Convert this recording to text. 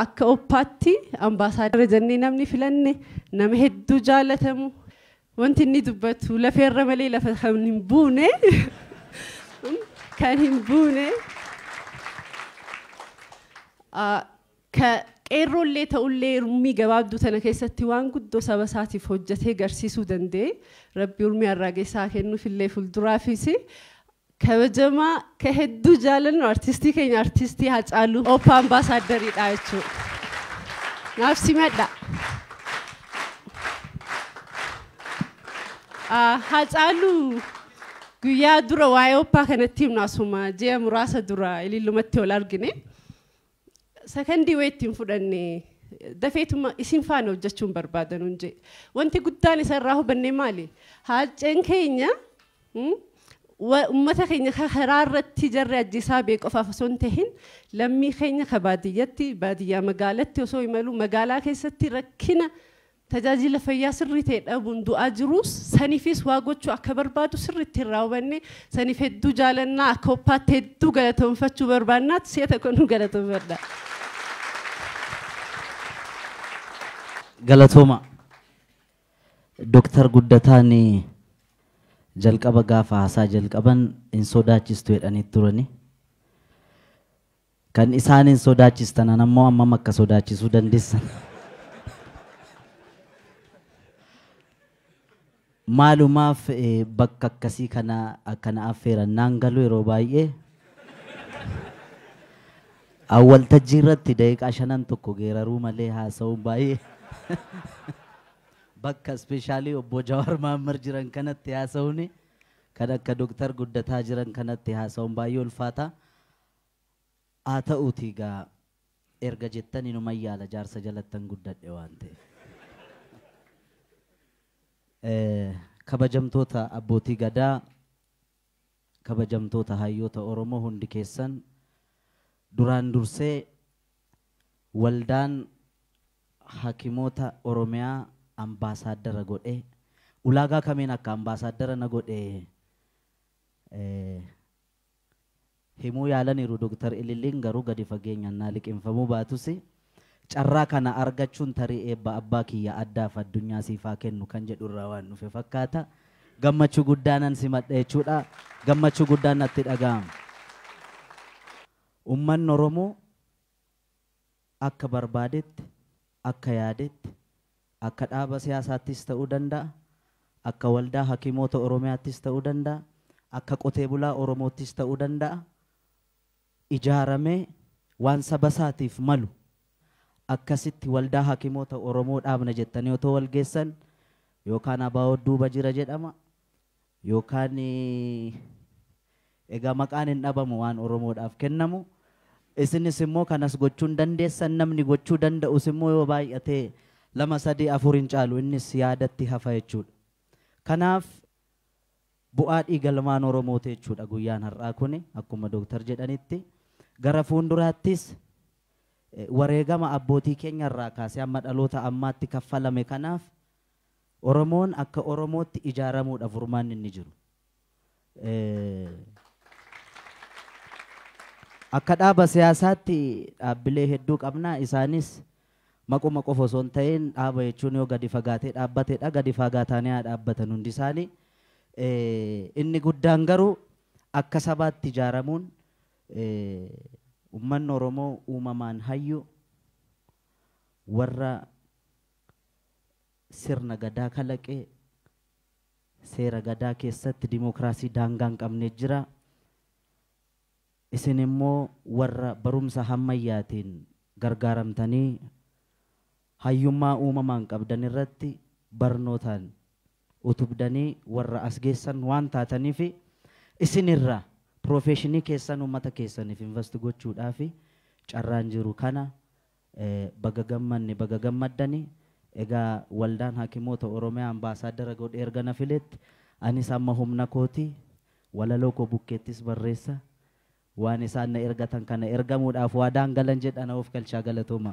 Akka OPAtti ambaasaadara jennee namni filanne nama hedduu jaalatamu wanti inni dubbatu lafeerra malee lafa kan hin buune kan hin buune ka qeerroollee ta'ullee urmii gabaabduu tana keessatti waan guddoo saba isaatiif hojjetee garsiisuu danda'e rabbi urmii harraagessaa kennuufillee fuulduraafis kabajamaa ka hedduu jaalannu artistii keenya artistii Haacaaluu OPA ambaasaadariidha jechuudha. Naaf simadha. Haacaaluu guyyaa dura waa'ee OPA kanatti himnu asuma ji'a muraasa dura ilillumatti ol argine. Sakandii wayii ittiin fudhanne dafeetuma isin faana hojjechuun barbaadan hundee. Wanti guddaan isarraa hubanne maali? Haaceen keenya uummata keenya karaa irratti jarri ajjeesaa bee qofaaf osoo hin tahin lammii keenya ka baadiyyatti baadiyyaa magaalatti osoo imalu magaalaa keessatti rakkina tajaajila fayyaa sirrii ta'e dhabuun du'aa jirus saniifis waa gochuu akka barbaadu sirriitti irraa hubanne saniif hedduu jaalannaa akka OPAtti hedduu galatoonfachuu barbaannaatti si'a tokko nu galatoonfadha. Galatooma. Dooktar Guddataan jalqaba gaafa haasaa jalqaban hin sodaachistu jedhanii turani. Kan isaan hin sodaachistan ammoo ammam akka sodaachisuu dandeessan. Maalumaaf bakka akkasii kana akkana affeeran naan galu yeroo baay'ee. Awwaltajjii irratti daqiiqaa shanan tokko geeraruu malee haasa'uun baay'ee. Bakka ispeeshaalii obbo Jawaar Mohaammed jiran kanatti haasa'uun kan akka Dooktar Guddataa jiran kanatti haasa'uun baay'ee ulfaata. Haa ta'uuti egaa erga jettan inuma yaala jaarsa jalattan guddadhe waan ta'eef. Kabajamtoota abbootii gadaa, kabajamtoota hayyoota Oromoo hundi keessan duraan dursee waldaan hakimoota Oromiyaa ambaasaadara godhe ulaagaa kamiin akka ambaasaadara na godhe himuu yaalaniiru Dooktar Ililliin garuu gadi fageenyaan naa liqinfamuu baatus carraa kana argachuun tarii eebba abbaa kiyya addaaf addunyaa siifaa kennu kan jedhu irraa waan dhufe fakkaata. Gammachuu guddaanan simadha jechuudha. Gammachuu guddaan natti dhaga'ama. Uummanni Oromoo akka barbaadetti akka yaadetti akka dhaaba siyaasaattis ta'uu danda'a, akka waldaa hakimoota Oromiyaattis ta'uu danda'a, akka qotee bulaa Oromoottis ta'uu danda'a. Ijaaramee waan saba isaatiif malu akkasitti waldaa hakimoota Oromoo dhaabna jettanii otoo wal geessan yookaan abaa'oo duuba jira jedhama yookaan egaa maqaan hin dhabamu waan Oromoodhaaf kennamu. Isinis immoo kanas gochuu hin dandeessan namni gochuu danda'us immoo yoo baay'ate 2 3 4 hin caalu innis yaadatti hafa jechuudha. Kanaaf bu'aa dhiigalmaan Oromooti jechuudha guyyaan har'aa kuni akkuma Dooktar jedhanitti gara fuulduraattis wareegama abbootii keenya irraa kaasee amma dhaloota ammaatti kaffalame kanaaf Oromoon akka Oromootti ijaaramuudha furmaanni inni jiru. Akka dhaaba siyaasaatti dhaabbilee hedduu qabna isaanis maquma qofa osoo hin ta'in dhaaba jechuun yoo gadi fagaatee dhaabbateedha gadi fagaatanii haa dhaabbatan hundi isaanii. Inni guddaan garuu akka sabaatti ijaaramuun uummanni Oromoo uumamaan hayyu warra sirna gadaa kalaqee seera gadaa keessatti dimookiraasii daangaa hin qabne jira. Isin immoo warra barumsa hammayyaatiin gargaaramtanii hayyummaa uumamaan qabdan irratti barnootaan utubdanii warra as geessan waan taataniif isinirra piroofeeshinii keessan uummata keessaniif invest gochuudhaaf carraan jiru kana baga gammanne baga gammaddanii egaa waldaan hakimoota Oromiyaa ambaasaadara godhe erga na filetti anis amma humna kooti walaloo koo bukkeettis barreessa waan isaan na ergatan kana ergamuudhaaf waadaan galan jedhan of galchaa galatooma.